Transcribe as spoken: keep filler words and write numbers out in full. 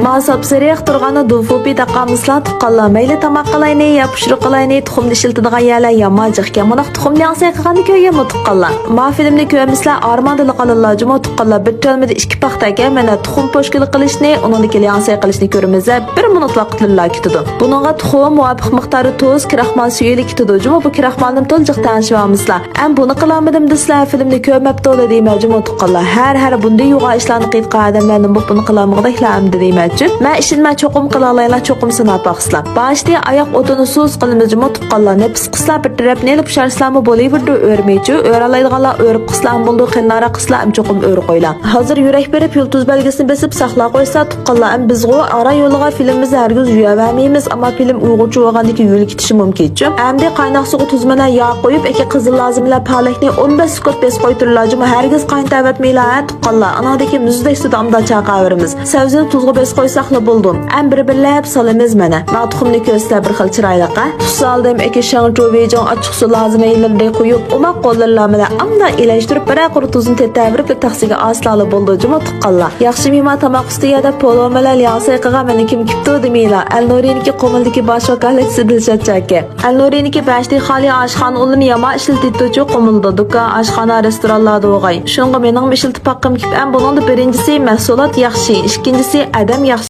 ما ساپسېرىق تۇرغاندا دۇفۇپى تاقامىسىلا تۇغقانلار، مەيلى تاماق قىلاينى يا پۇشۇرۇق قىلاينى، تۇخۇمنى ئىشلىتىدىغان يەرلەر يامان جىقكەن. مۇنداق تۇخۇمنى ياڭساي قىلغاننى كۆرگەنمۇ تۇغقانلار؟ ما فىلىمنى كۆرمىسىلەر ئارماندىلا قالىلا جۇمۇ تۇغقانلار. بىر تۆلمىدە ئىككى پاختىكەن، مانا تۇخۇم پوشكىلى قىلىشنى، ئۇنىڭدىكى ياڭساي قىلىشنى كۆرىمىز. بىر مىنۇت ۋاقىتلىرىلا كېتىدۇ. بۇنىڭغا تۇخۇم، مۇۋاپىق مىقداردا تۇز، كىراخمال سۈيىلا كېتىدۇ جۇمۇ. بۇ كىراخمالنىمۇ تولا جىق تەڭشىۋالمىسىلەر. ئەم بۇنى قىلالمىدىم دېسىلەر، فىلىمنى كۆرمەپتۇ دەيمەن جۇمۇ تۇغقانلار. ھەر، ھەر بۇنداق يوغان ئىشلارنى قىلىدىغان ئادەملەرنىڭ بۇ، بۇنى قىلالمىغۇدەكلا ئەمدى دەيمەنچۇ. مەن ئىشىنىمەن، چوقۇم قىلالايلا، چوقۇم سىناپ باقسىلا. باشتى ئاياق ئوتىنى سۇس قىلىمىز جۇمۇ تۇغقانلار. نېپىز قىسلا بىر تەرەپنى ئېلىپ، شارسىلارمۇ بولۇۋېرىدۇ ئۆرمىچۇ. ئۆرەلەيدىغانلار ئۆرۈپ قىسلا ھەم بولىدۇ، قېلىنراق قىسلا ھەم چوقۇم ئۆرە قويلا. ھازىر يۈرەك بېرىپ يۇلتۇز بەلگىسىنى بېسىپ ساقلاپ قويسا تۇغقانلار، ئەم بىزغۇ ئارا يولىغا فىلىمىمىزنى ھەرگىز يۇياۋەرمەيمىز، ئەمما فىلىم ئۇيغۇرچە بولغاندىكىن يۇيۇلۇپ كېتىشى مۇمكىنچۇ. ئەمدى قايناق سۇغا تۈزمىلەر ياغ قويۇپ، ئەكە قىزىل لازىمىلەر پالەكنى ئون بەش سېكۇنت بېسىپ قويتۇرلا جۇمۇ، ھەرگىز قاينىتىۋەتمەيلا ھە تۇغقانلار. ئانىڭدىن كېيىن مۇزدەك سۇدا ئامدا چاقاۋېرىمىز. سەۋزىنى تۇزغا بېسىپ قويساقلا بولىدۇ. ئەم بىر-بىرلەپ سالىمىز مانا. ما تۇخۇمنى كۆرسىلەر بىر خىل چىرايلىق ھە. تۇز سالدىم، ئەكە شاڭچۇ ۋېيجىڭ ئاچچىق سۇ لازىمەيلىرىنى قويۇپ، ئوماق قوللىرىلا بىلەن ئامدا ئىلەشتۈرۈپ، بىرەر قۇر تۇزنى تېتەۋېرىپ، تاخسىگە ئاسلالا بولىدۇ جۇمۇ تۇغقانلار. ياخشى مېھمان تاماق ئۈستى يەردە پولۇ بىلەن ياڭساي قىلغان مېنى كىم كېپتۇ دېمەيلا. ئەلنۇرىنىڭكى قۇمۇلدىكى باش ۋاكالەتچىسى دىلشات چاكى. ئەلنۇرىنىڭكى بەشتى خالى ئاشخانا ئۇلىنى يامان ئىشلىتىدۇچۇ قۇمۇلدا، دۇكان، ئاشخانا، رېستورانلاردا بولغاي. شۇنىڭغا مېنىڭمۇ ئىشلىتىپ باققۇم كېلىپ، ئەم بۇنىڭدا بىرىنچىسى مەھسۇلات ياخشى، ئىككىنچىسى ئادەم ياخشى.